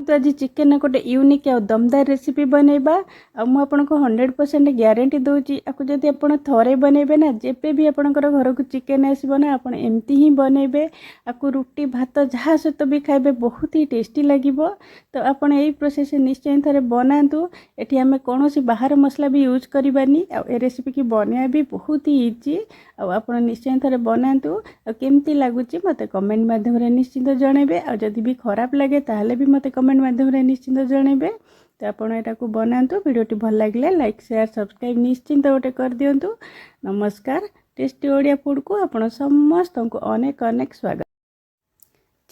ତ ଆଜି ଚିକେନ୍ର ଗୋଟେ ୟୁନିକ୍ ଆଉ ଦମଦାର ରେସିପି ବନେଇବା। ଆଉ ମୁଁ ଆପଣଙ୍କୁ 100% ଗ୍ୟାରେଣ୍ଟି ଦେଉଛି, ଆକୁ ଯଦି ଆପଣ ଥରେ ବନେଇବେ ନା, ଯେବେ ବି ଆପଣଙ୍କର ଘରକୁ ଚିକେନ୍ ଆସିବ ନା, ଆପଣ ଏମିତି ହିଁ ବନେଇବେ। ଆକୁ ରୁଟି, ଭାତ ଯାହା ସହିତ ବି ଖାଇବେ, ବହୁତ ହି ଟେଷ୍ଟି ଲାଗିବ। ତ ଆପଣ ଏଇ ପ୍ରୋସେସ୍ ନିଶ୍ଚୟ ଥରେ ବନାନ୍ତୁ। ଏଠି ଆମେ କୌଣସି ବାହାର ମସଲା ବି ୟୁଜ୍ କରିବାନି ଆଉ ଏ ରେସିପିକି ବନେଇବା ବି ବହୁତ ହି ଇଜି। ଆଉ ଆପଣ ନିଶ୍ଚୟ ଥରେ ବନାନ୍ତୁ ଆଉ କେମିତି ଲାଗୁଛି ମୋତେ କମେଣ୍ଟ ମାଧ୍ୟମରେ ନିଶ୍ଚିନ୍ତ ଜଣାଇବେ। ଆଉ ଯଦି ବି ଖରାପ ଲାଗେ, ତାହେଲେ ବି ମୋତେ କମେଣ୍ଟ ମାଧ୍ୟମରେ ନିଶ୍ଚିନ୍ତ ଜଣାଇବେ। ତ ଆପଣ ଏଟାକୁ ବନାନ୍ତୁ। ଭିଡ଼ିଓଟି ଭଲ ଲାଗିଲେ ଲାଇକ୍, ସେୟାର, ସବସ୍କ୍ରାଇବ୍ ନିଶ୍ଚିନ୍ତ ଗୋଟେ କରିଦିଅନ୍ତୁ। ନମସ୍କାର, ଟେଷ୍ଟି ଓଡ଼ିଆ ଫୁଡ଼କୁ ଆପଣ ସମସ୍ତଙ୍କୁ ଅନେକ ଅନେକ ସ୍ୱାଗତ।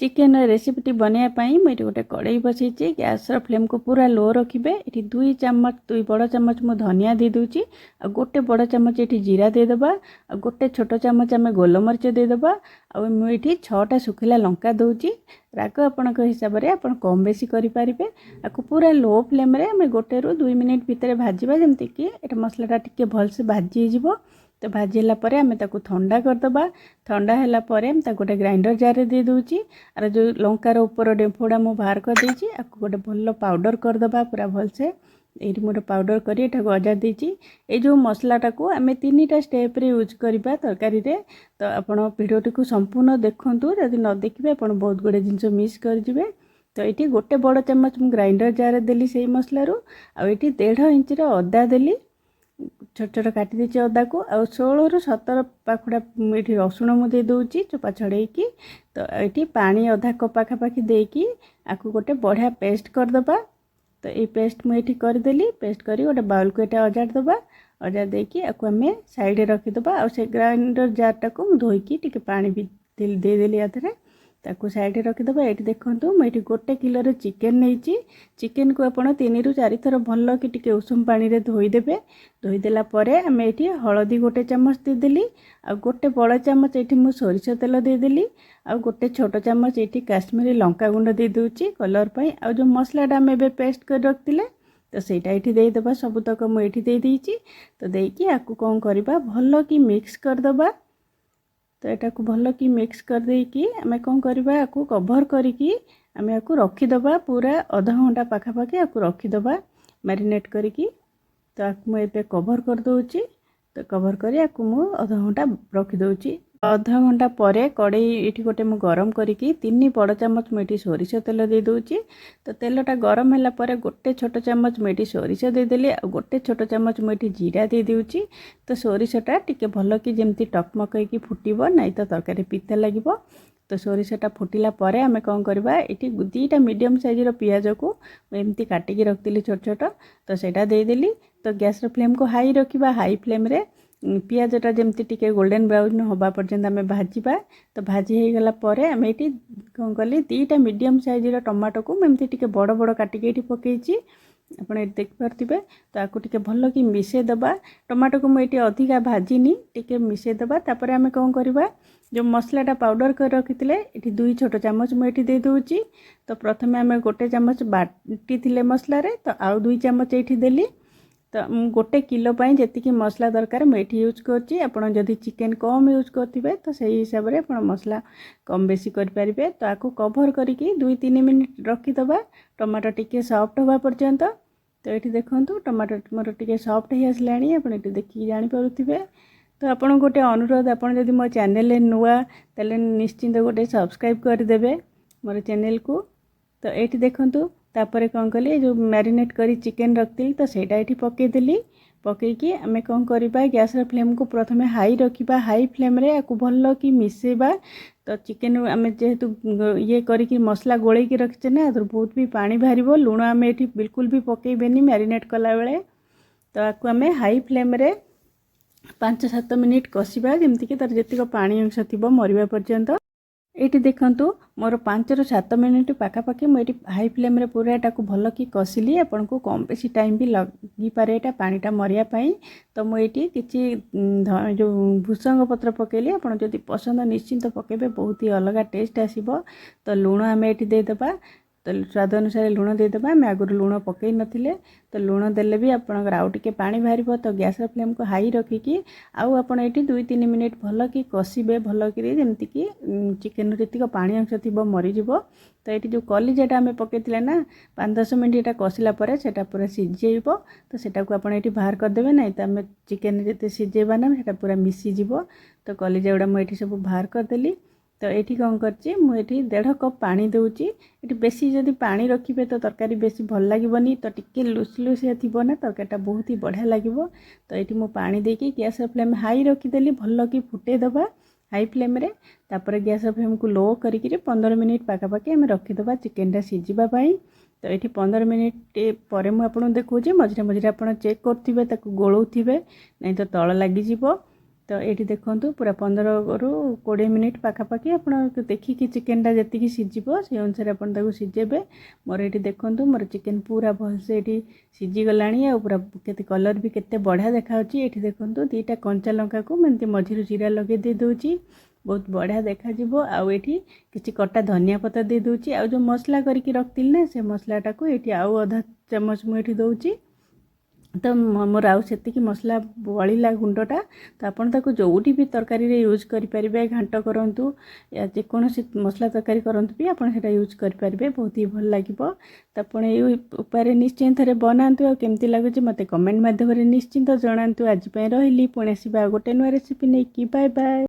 ଚିକେନର ରେସିପିଟି ବନେଇବା ପାଇଁ ମୁଁ ଏଠି ଗୋଟେ କଡ଼େଇ ବସେଇଛି। ଗ୍ୟାସ୍ର ଫ୍ଲେମ୍କୁ ପୁରା ଲୋ ରଖିବେ। ଏଠି 2 ଚାମଚ, 2 ବଡ଼ ଚାମଚ ମୁଁ ଧନିଆ ଦେଇଦେଉଛି ଆଉ 1 ବଡ଼ ଚାମଚ ଏଠି ଜିରା ଦେଇଦେବା ଆଉ 1 ଛୋଟ ଚାମଚ ଆମେ ଗୋଲମରିଚ ଦେଇଦେବା। ଆଉ ମୁଁ ଏଠି ଛଅଟା ଶୁଖିଲା ଲଙ୍କା ଦେଉଛି। ରାଗ ଆପଣଙ୍କ ହିସାବରେ ଆପଣ କମ୍ ବେଶୀ କରିପାରିବେ। ଆକୁ ପୁରା ଲୋ ଫ୍ଲେମ୍ରେ ଆମେ 1ରୁ 2 ମିନିଟ୍ ଭିତରେ ଭାଜିବା, ଯେମିତିକି ଏଟା ମସଲାଟା ଟିକେ ଭଲସେ ଭାଜି ହେଇଯିବ। ତ ଭାଜି ହେଲା ପରେ ଆମେ ତାକୁ ଥଣ୍ଡା କରିଦେବା। ଥଣ୍ଡା ହେଲା ପରେ ଆମେ ତାକୁ ଗୋଟେ ଗ୍ରାଇଣ୍ଡର ଜାର୍ରେ ଦେଇଦେଉଛି। ଆର ଯେଉଁ ଲଙ୍କାର ଉପର ଡେମ୍ଫଟା ମୁଁ ବାହାର କରିଦେଇଛି। ଆକୁ ଗୋଟେ ଭଲ ପାଉଡ଼ର କରିଦେବା ପୁରା ଭଲସେ। ଏଇଠି ମୁଁ ଗୋଟେ ପାଉଡ଼ର କରି ଏଠାକୁ ଅଜାଡ଼ି ଦେଇଛି। ଏଇ ଯେଉଁ ମସଲାଟାକୁ ଆମେ ତିନିଟା ଷ୍ଟେପ୍ରେ ୟୁଜ୍ କରିବା ତରକାରୀରେ। ତ ଆପଣ ଭିଡ଼ିଓଟିକୁ ସମ୍ପୂର୍ଣ୍ଣ ଦେଖନ୍ତୁ। ଯଦି ନ ଦେଖିବେ, ଆପଣ ବହୁତ ଗୁଡ଼ିଏ ଜିନିଷ ମିସ୍ କରିଯିବେ। ତ ଏଇଠି 1 ବଡ଼ ଚାମଚ ମୁଁ ଗ୍ରାଇଣ୍ଡର ଜାର୍ରେ ଦେଲି ସେଇ ମସଲାରୁ। ଆଉ ଏଇଠି 1.5 ଇଞ୍ଚର ଅଦା ଦେଲି, ଛୋଟ ଛୋଟ କାଟି ଦେଇଛି ଅଦାକୁ। ଆଉ 16ରୁ 17 ପାଖୁଡ଼ା ଏଠି ରସୁଣ ମୁଁ ଦେଇଦେଉଛି ଚୋପା ଛଡ଼େଇକି। ତ ଏଇଠି ପାଣି ଅଧା କପ୍ ପାଖାପାଖି ଦେଇକି ଆକୁ ଗୋଟେ ବଢ଼ିଆ ପେଷ୍ଟ କରିଦେବା। ତ ଏଇ ପେଷ୍ଟ ମୁଁ ଏଇଠି କରିଦେଲି। ପେଷ୍ଟ କରି ଗୋଟେ ବାଉଲକୁ ଏଇଟା ଅଜାଡ଼ି ଦେବା। ଅଜାଡ଼ି ଦେଇକି ଆକୁ ଆମେ ସାଇଡ଼ରେ ରଖିଦେବା। ଆଉ ସେ ଗ୍ରାଇଣ୍ଡର ଜାର୍ଟାକୁ ମୁଁ ଧୋଇକି ଟିକେ ପାଣି ବି ଦେଇଦେଲି ୟା ଦେହରେ। ତାକୁ ସାଇଡ଼ରେ ରଖିଦେବା। ଏଇଠି ଦେଖନ୍ତୁ, ମୁଁ ଏଇଠି 1 କିଲୋର ଚିକେନ୍ ନେଇଛି। ଚିକେନ୍କୁ ଆପଣ 3ରୁ 4 ଥର ଭଲ କି ଟିକେ ଉଷୁମ ପାଣିରେ ଧୋଇଦେବେ। ଧୋଇଦେଲା ପରେ ଆମେ ଏଇଠି ହଳଦୀ 1 ଚାମଚ ଦେଇଦେଲି ଆଉ 1 ବଡ଼ ଚାମଚ ଏଇଠି ମୁଁ ସୋରିଷ ତେଲ ଦେଇଦେଲି ଆଉ 1 ଛୋଟ ଚାମଚ ଏଇଠି କାଶ୍ମୀରୀ ଲଙ୍କା ଗୁଣ୍ଡ ଦେଇଦେଉଛି କଲର୍ ପାଇଁ। ଆଉ ଯେଉଁ ମସଲାଟା ଆମେ ଏବେ ପେଷ୍ଟ କରି ରଖିଥିଲେ, ତ ସେଇଟା ଏଇଠି ଦେଇଦେବା। ସବୁତକ ମୁଁ ଏଇଠି ଦେଇଦେଇଛି। ତ ଦେଇକି ଆକୁ କ'ଣ କରିବା? ଭଲ କି ମିକ୍ସ କରିଦେବା। ତ ଏଟାକୁ ଭଲ କି ମିକ୍ସ କରିଦେଇକି ଆମେ କ'ଣ କରିବା? ଆକୁ କଭର୍ କରିକି ଆମେ ଆକୁ ରଖିଦେବା। ପୁରା ଅଧଘଣ୍ଟା ପାଖାପାଖି ଆକୁ ରଖିଦେବା ମ୍ୟାରିନେଟ୍ କରିକି। ତ ଆକୁ ମୁଁ ଏବେ କଭର୍ କରିଦେଉଛି। ତ କଭର୍ କରି ଆକୁ ମୁଁ ଅଧଘଣ୍ଟା ରଖିଦେଉଛି। ଅଧଘଣ୍ଟା ପରେ କଡ଼େଇ ଏଇଠି ଗୋଟେ ମୁଁ ଗରମ କରିକି 3 ବଡ଼ ଚାମଚ ମୁଁ ଏଠି ସୋରିଷ ତେଲ ଦେଇଦେଉଛି। ତ ତେଲଟା ଗରମ ହେଲା ପରେ 1 ଛୋଟ ଚାମଚ ମୁଁ ଏଠି ସୋରିଷ ଦେଇଦେଲି ଆଉ 1 ଛୋଟ ଚାମଚ ମୁଁ ଏଠି ଜିରା ଦେଇଦେଉଛି। ତ ସୋରିଷଟା ଟିକେ ଭଲ କି ଯେମିତି ଟକମକ ହେଇକି ଫୁଟିବ, ନାଇଁ ତ ତରକାରୀ ପିତା ଲାଗିବ। ତ ସୋରିଷଟା ଫୁଟିଲା ପରେ ଆମେ କ'ଣ କରିବା? ଏଠି 2ଟା ମିଡ଼ିୟମ୍ ସାଇଜ୍ର ପିଆଜକୁ ମୁଁ ଏମିତି କାଟିକି ରଖିଥିଲି ଛୋଟ ଛୋଟ, ତ ସେଇଟା ଦେଇଦେଲି। ତ ଗ୍ୟାସ୍ର ଫ୍ଲେମ୍କୁ ହାଇ ରଖିବା। ହାଇ ଫ୍ଲେମ୍ରେ ପିଆଜଟା ଯେମିତି ଟିକେ ଗୋଲ୍ଡେନ୍ ବ୍ରାଉନ୍ ହେବା ପର୍ଯ୍ୟନ୍ତ ଆମେ ଭାଜିବା। ତ ଭାଜି ହେଇଗଲା ପରେ ଆମେ ଏଇଠି କ'ଣ କଲି? 2ଟା ମିଡ଼ିୟମ୍ ସାଇଜ୍ର ଟମାଟୋକୁ ମୁଁ ଏମିତି ଟିକେ ବଡ଼ ବଡ଼ କାଟିକି ଏଇଠି ପକାଇଛି। ଆପଣ ଏଠି ଦେଖିପାରୁଥିବେ। ତ ଆକୁ ଟିକେ ଭଲ କି ମିଶାଇ ଦେବା। ଟମାଟୋକୁ ମୁଁ ଏଇଠି ଅଧିକା ଭାଜିନି, ଟିକେ ମିଶାଇ ଦେବା। ତାପରେ ଆମେ କ'ଣ କରିବା? ଯେଉଁ ମସଲାଟା ପାଉଡ଼ର କରି ରଖିଥିଲେ, ଏଠି 2 ଛୋଟ ଚାମଚ ମୁଁ ଏଠି ଦେଇଦେଉଛି। ତ ପ୍ରଥମେ ଆମେ 1 ଚାମଚ ବାଟିଥିଲେ ମସଲାରେ, ତ ଆଉ 2 ଚାମଚ ଏଇଠି ଦେଲି। ତ ମୁଁ 1 କିଲୋ ପାଇଁ ଯେତିକି ମସଲା ଦରକାର ମୁଁ ଏଇଠି ୟୁଜ୍ କରୁଛି। ଆପଣ ଯଦି ଚିକେନ୍ କମ୍ ୟୁଜ୍ କରୁଥିବେ, ତ ସେଇ ହିସାବରେ ଆପଣ ମସଲା କମ୍ ବେଶୀ କରିପାରିବେ। ତ ଆକୁ କଭର୍ କରିକି 2-3 ମିନିଟ୍ ରଖିଦେବା, ଟମାଟୋ ଟିକେ ସଫ୍ଟ ହେବା ପର୍ଯ୍ୟନ୍ତ। ତ ଏଇଠି ଦେଖନ୍ତୁ, ଟମାଟୋ ମୋର ଟିକେ ସଫ୍ଟ ହେଇ ଆସିଲାଣି। ଆପଣ ଏଠି ଦେଖିକି ଜାଣିପାରୁଥିବେ। ତ ଆପଣଙ୍କୁ ଗୋଟେ ଅନୁରୋଧ, ଆପଣ ଯଦି ମୋ ଚ୍ୟାନେଲରେ ନୂଆ, ତାହେଲେ ନିଶ୍ଚିନ୍ତ ଗୋଟେ ସବସ୍କ୍ରାଇବ୍ କରିଦେବେ ମୋର ଚ୍ୟାନେଲକୁ। ତ ଏଇଠି ଦେଖନ୍ତୁ, ତାପରେ କ'ଣ କଲି? ଯେଉଁ ମ୍ୟାରିନେଟ୍ କରି ଚିକେନ୍ ରଖିଥିଲି, ତ ସେଇଟା ଏଇଠି ପକାଇଦେଲି। ପକାଇକି ଆମେ କ'ଣ କରିବା? ଗ୍ୟାସ୍ର ଫ୍ଲେମ୍କୁ ପ୍ରଥମେ ହାଇ ରଖିବା। ହାଇ ଫ୍ଲେମ୍ରେ ଆକୁ ଭଲ କି ମିଶାଇବା। ତ ଚିକେନ୍ ଆମେ ଯେହେତୁ ଇଏ କରିକି ମସଲା ଗୋଳେଇକି ରଖିଛେ ନା, ଏଥିରୁ ବହୁତ ବି ପାଣି ବାହାରିବ। ଲୁଣ ଆମେ ଏଠି ବିଲକୁଲ ବି ପକାଇବେନି ମ୍ୟାରିନେଟ୍ କଲାବେଳେ। ତ ଆକୁ ଆମେ ହାଇ ଫ୍ଲେମ୍ରେ 5-7 ମିନିଟ୍ କଷିବା, ଯେମିତିକି ତା'ର ଯେତିକ ପାଣି ଅଂଶ ଥିବ ମରିବା ପର୍ଯ୍ୟନ୍ତ। ଏଇଠି ଦେଖନ୍ତୁ, ମୋର 5ରୁ 7 ମିନିଟ୍ ପାଖାପାଖି ମୁଁ ଏଇଠି ହାଇ ଫ୍ଲେମ୍ରେ ପୁରା ଏଟାକୁ ଭଲ କି କଷିଲି। ଆପଣଙ୍କୁ କମ୍ ବେଶୀ ଟାଇମ୍ ବି ଲାଗିପାରେ ଏଇଟା ପାଣିଟା ମରିବା ପାଇଁ। ତ ମୁଁ ଏଇଠି କିଛି ଯେଉଁ ଭୃସଙ୍ଗ ପତ୍ର ପକାଇଲି। ଆପଣ ଯଦି ପସନ୍ଦ, ନିଶ୍ଚିନ୍ତ ପକାଇବେ, ବହୁତ ହି ଅଲଗା ଟେଷ୍ଟ ଆସିବ। ତ ଲୁଣ ଆମେ ଏଇଠି ଦେଇଦେବା। ତ ସ୍ୱାଦ ଅନୁସାରେ ଲୁଣ ଦେଇଦେବା। ଆମେ ଆଗରୁ ଲୁଣ ପକାଇ ନଥିଲେ, ତ ଲୁଣ ଦେଲେ ବି ଆପଣଙ୍କର ଆଉ ଟିକେ ପାଣି ବାହାରିବ। ତ ଗ୍ୟାସ୍ର ଫ୍ଲେମ୍କୁ ହାଇ ରଖିକି ଆଉ ଆପଣ ଏଇଠି 2-3 ମିନିଟ୍ ଭଲକି କଷିବେ ଭଲକିରି, ଯେମିତିକି ଚିକେନ୍ରୁ ଯେତିକ ପାଣି ଅଂଶ ଥିବ ମରିଯିବ। ତ ଏଇଠି ଯେଉଁ କଲିଜାଟା ଆମେ ପକାଇଥିଲେ ନା, 5-10 ମିନିଟ୍ ଏଇଟା କଷିଲା ପରେ ସେଇଟା ପୁରା ସିଝେଇବ। ତ ସେଟାକୁ ଆପଣ ଏଇଠି ବାହାର କରିଦେବେ, ନାହିଁ ତ ଆମେ ଚିକେନ୍ ଯେତେ ସିଝେଇବା ନା ସେଇଟା ପୁରା ମିଶିଯିବ। ତ କଲିଜା ଗୁଡ଼ା ମୁଁ ଏଇଠି ସବୁ ବାହାର କରିଦେଲି। ତ ଏଇଠି କ'ଣ କରିଛି ମୁଁ, ଏଇଠି 1.5 କପ୍ ପାଣି ଦେଉଛି। ଏଠି ବେଶୀ ଯଦି ପାଣି ରଖିବେ ତ ତରକାରୀ ବେଶୀ ଭଲ ଲାଗିବନି। ତ ଟିକେ ଲୁସଲୁସିଆ ଥିବ ନା, ତରକାରୀଟା ବହୁତ ହି ବଢ଼ିଆ ଲାଗିବ। ତ ଏଇଠି ମୁଁ ପାଣି ଦେଇକି ଗ୍ୟାସ୍ର ଫ୍ଲେମ୍ ହାଇ ରଖିଦେଲି। ଭଲକି ଫୁଟେଇ ଦେବା ହାଇ ଫ୍ଲେମ୍ରେ। ତାପରେ ଗ୍ୟାସ୍ର ଫ୍ଲେମ୍କୁ ଲୋ କରିକିରି 15 ମିନିଟ୍ ପାଖାପାଖି ଆମେ ରଖିଦେବା ଚିକେନ୍ଟା ସିଝିବା ପାଇଁ। ତ ଏଇଠି 15 ମିନିଟ୍ ପରେ ମୁଁ ଆପଣଙ୍କୁ ଦେଖାଉଛି। ମଝିରେ ମଝିରେ ଆପଣ ଚେକ୍ କରୁଥିବେ, ତାକୁ ଗୋଳଉଥିବେ, ନାଇଁ ତ ତଳ ଲାଗିଯିବ। ତ ଏଇଠି ଦେଖନ୍ତୁ, ପୁରା 15ରୁ 20 ମିନିଟ୍ ପାଖାପାଖି ଆପଣ ଦେଖିକି ଚିକେନ୍ଟା ଯେତିକି ସିଝିବ ସେଇ ଅନୁସାରେ ଆପଣ ତାକୁ ସିଝେଇବେ। ମୋର ଏଇଠି ଦେଖନ୍ତୁ, ମୋର ଚିକେନ୍ ପୁରା ଭଲସେ ଏଇଠି ସିଝିଗଲାଣି ଆଉ ପୁରା କେତେ କଲର୍ ବି କେତେ ବଢ଼ିଆ ଦେଖାଯାଉଛି। ଏଇଠି ଦେଖନ୍ତୁ, 2ଟା କଞ୍ଚା ଲଙ୍କାକୁ ମୁଁ ଏମିତି ମଝିରୁ ଚିରା ଲଗେଇ ଦେଇ ଦେଉଛି, ବହୁତ ବଢ଼ିଆ ଦେଖାଯିବ। ଆଉ ଏଇଠି କିଛି କଟା ଧନିଆ ପତ୍ର ଦେଇ ଦେଉଛି। ଆଉ ଯେଉଁ ମସଲା କରିକି ରଖିଥିଲି ନା, ସେ ମସଲାଟାକୁ ଏଇଠି ଆଉ ଅଧା ଚାମଚ ମୁଁ ଏଇଠି ଦେଉଛି। ତ ମୋର ଆଉ ସେତିକି ମସଲା ବଳିଲା ଗୁଣ୍ଡଟା। ତ ଆପଣ ତାକୁ ଯେଉଁଠି ବି ତରକାରୀରେ ୟୁଜ୍ କରିପାରିବେ। ଘାଣ୍ଟ କରନ୍ତୁ ୟା ଯେକୌଣସି ମସଲା ତରକାରୀ କରନ୍ତୁ ବି ଆପଣ ସେଇଟା ୟୁଜ୍ କରିପାରିବେ, ବହୁତ ହି ଭଲ ଲାଗିବ। ତ ଆପଣ ଏଇ ଉପାୟରେ ନିଶ୍ଚୟ ଥରେ ବନାନ୍ତୁ ଆଉ କେମିତି ଲାଗୁଛି ମୋତେ କମେଣ୍ଟ ମାଧ୍ୟମରେ ନିଶ୍ଚିନ୍ତ ଜଣାନ୍ତୁ। ଆଜି ପାଇଁ ରହିଲି, ପୁଣି ଆସିବା ଆଉ ଗୋଟେ ନୂଆ ରେସିପି ନେଇକି। Bye bye.